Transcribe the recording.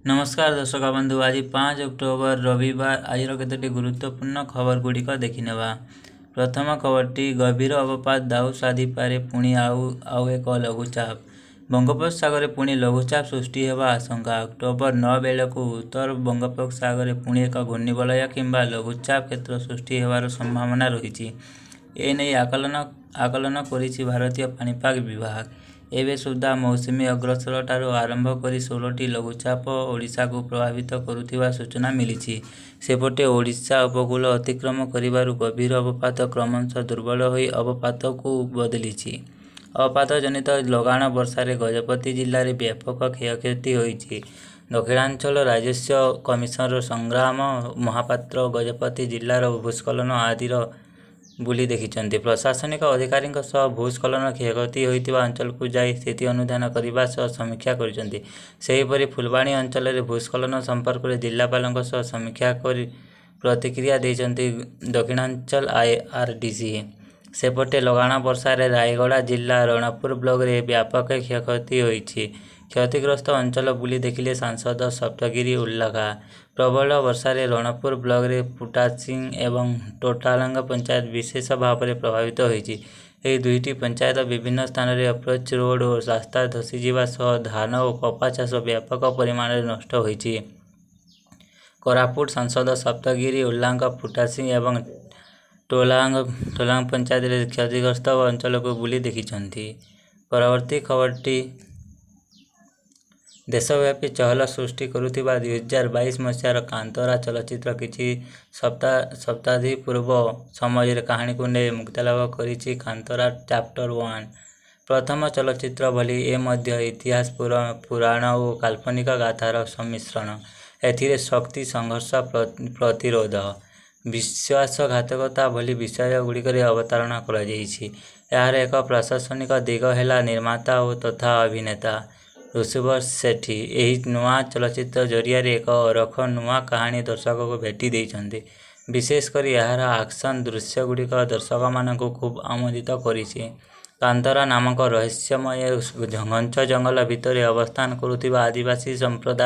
ନମସ୍କାର ଦର୍ଶକ ବନ୍ଧୁ, ଆଜି 5 ଅକ୍ଟୋବର ରବିବାର। ଆଜିର କେତୋଟି ଗୁରୁତ୍ୱପୂର୍ଣ୍ଣ ଖବର ଗୁଡ଼ିକ ଦେଖିନେବା। ପ୍ରଥମ ଖବରଟି, ଗଭୀର ଅବପାତ ଦାଉ ସାଧିପାରେ ପୁଣି ଆଉ ଆଉ ଏକ ଲଘୁଚାପ। ବଙ୍ଗୋପସାଗରରେ ପୁଣି ଲଘୁଚାପ ସୃଷ୍ଟି ହେବା ଆଶଙ୍କା। ଅକ୍ଟୋବର 9 ବେଳକୁ ଉତ୍ତର ବଙ୍ଗୋପସାଗରରେ ପୁଣି ଏକ ଘୂର୍ଣ୍ଣିବଳୟ କିମ୍ବା ଲଘୁଚାପ କ୍ଷେତ୍ର ସୃଷ୍ଟି ହେବାର ସମ୍ଭାବନା ରହିଛି। ଏନେଇ ଆକଳନ କରିଛି ଭାରତୀୟ ପାଣିପାଗ ବିଭାଗ। ଏବେ ସୁଦ୍ଧା ମୌସୁମୀ ଅଗ୍ରସରଠାରୁ ଆରମ୍ଭ କରି 16ଟି ଲଘୁଚାପ ଓଡ଼ିଶାକୁ ପ୍ରଭାବିତ କରୁଥିବା ସୂଚନା ମିଳିଛି। ସେପଟେ ଓଡ଼ିଶା ଉପକୂଳ ଅତିକ୍ରମ କରିବାରୁ ଗଭୀର ଅବପାତ କ୍ରମଶଃ ଦୁର୍ବଳ ହୋଇ ଅବପାତକୁ ବଦଳିଛି। ଅବପାତଜନିତ ଲଗାଣ ବର୍ଷାରେ ଗଜପତି ଜିଲ୍ଲାରେ ବ୍ୟାପକ କ୍ଷୟକ୍ଷତି ହୋଇଛି। ଦକ୍ଷିଣାଞ୍ଚଳ ରାଜସ୍ୱ କମିଶନର ସଂଗ୍ରାମ ମହାପାତ୍ର ଗଜପତି ଜିଲ୍ଲାର ଭୂସ୍ଖଳନ ଆଦିର ବୁଲି ଦେଖିଛନ୍ତି। ପ୍ରଶାସନିକ ଅଧିକାରୀଙ୍କ ସହ ଭୂସ୍ଖଳନ କ୍ଷୟକ୍ଷତି ହୋଇଥିବା ଅଞ୍ଚଳକୁ ଯାଇ ସ୍ଥିତି ଅନୁଧ୍ୟାନ କରିବା ସହ ସମୀକ୍ଷା କରିଛନ୍ତି। ସେହିପରି ଫୁଲବାଣୀ ଅଞ୍ଚଳରେ ଭୂସ୍ଖଳନ ସମ୍ପର୍କରେ ଜିଲ୍ଲାପାଳଙ୍କ ସହ ସମୀକ୍ଷା କରି ପ୍ରତିକ୍ରିୟା ଦେଇଛନ୍ତି ଦକ୍ଷିଣାଞ୍ଚଳ ଆରଡିସି। ସେପଟେ ଲଗାଣ ବର୍ଷାରେ ରାୟଗଡ଼ା ଜିଲ୍ଲା ରଣପୁର ବ୍ଲକରେ ବ୍ୟାପକ କ୍ଷୟକ୍ଷତି ହୋଇଛି। କ୍ଷତିଗ୍ରସ୍ତ ଅଞ୍ଚଳ ବୁଲି ଦେଖିଲେ ସାଂସଦ ସପ୍ତଗିରି ଉଲ୍ଲାକା। ପ୍ରବଳ ବର୍ଷାରେ ରଣପୁର ବ୍ଲକରେ ପୁଟାସିଂ ଏବଂ ଟୋଲାଙ୍ଗ ପଞ୍ଚାୟତ ବିଶେଷ ଭାବରେ ପ୍ରଭାବିତ ହୋଇଛି। ଏହି ଦୁଇଟି ପଞ୍ଚାୟତ ବିଭିନ୍ନ ସ୍ଥାନରେ ଆପ୍ରୋଚ୍ ରୋଡ୍ ଓ ରାସ୍ତା ଧସିଯିବା ସହ ଧାନ ଓ କପା ଚାଷ ବ୍ୟାପକ ପରିମାଣରେ ନଷ୍ଟ ହୋଇଛି। କୋରାପୁଟ ସାଂସଦ ସପ୍ତଗିରି ଉଲ୍ଲାଙ୍କ ପୁଟାସିଂ ଏବଂ ଟୋଲାଙ୍ଗ ପଞ୍ଚାୟତରେ କ୍ଷତିଗ୍ରସ୍ତ ଅଞ୍ଚଳକୁ ବୁଲି ଦେଖିଛନ୍ତି। ପରବର୍ତ୍ତୀ ଖବରଟି, ଦେଶବ୍ୟାପୀ ଚହଳ ସୃଷ୍ଟି କରୁଥିବା 2022 ମସିହାର କାନ୍ତରା ଚଳଚ୍ଚିତ୍ର କିଛି ଶତାବ୍ଦୀ ପୂର୍ବ ସମାଜର କାହାଣୀକୁ ନେଇ ମୁକ୍ତିଲାଭ କରିଛି କାନ୍ତରା ଚାପ୍ଟର ୱାନ୍। ପ୍ରଥମ ଚଳଚ୍ଚିତ୍ର ଭଳି ଏ ମଧ୍ୟ ଇତିହାସ, ପୁରାଣ ଓ କାଳ୍ପନିକ ଗାଥାର ସମ୍ମିଶ୍ରଣ। ଏଥିରେ ଶକ୍ତି, ସଂଘର୍ଷ, ପ୍ରତିରୋଧ, ବିଶ୍ୱାସଘାତକତା ଭଳି ବିଷୟ ଗୁଡ଼ିକର ଅବତାରଣା କରାଯାଇଛି। ଏହାର ଏକ ପ୍ରଶଂସନୀୟ ଦିଗ ହେଲା, ନିର୍ମାତା ଓ ତଥା ଅଭିନେତା ଋଷଭ ସେଟ୍ଟୀ ଏହି ନୂଆ ଚଳଚ୍ଚିତ୍ର ଜରିଆରେ ଏକ ଅରଖ ନୂଆ କାହାଣୀ ଦର୍ଶକଙ୍କୁ ଭେଟି ଦେଇଛନ୍ତି। ବିଶେଷ କରି ଏହାର ଆକ୍ସନ୍ ଦୃଶ୍ୟଗୁଡ଼ିକ ଦର୍ଶକମାନଙ୍କୁ ଖୁବ୍ ଆମୋଦିତ କରିଛି। କାନ୍ତରା ନାମକ ରହସ୍ୟମୟ ଘଞ୍ଚ ଜଙ୍ଗଲ ଭିତରେ ଅବସ୍ଥାନ କରୁଥିବା ଆଦିବାସୀ ସମ୍ପ୍ରଦାୟ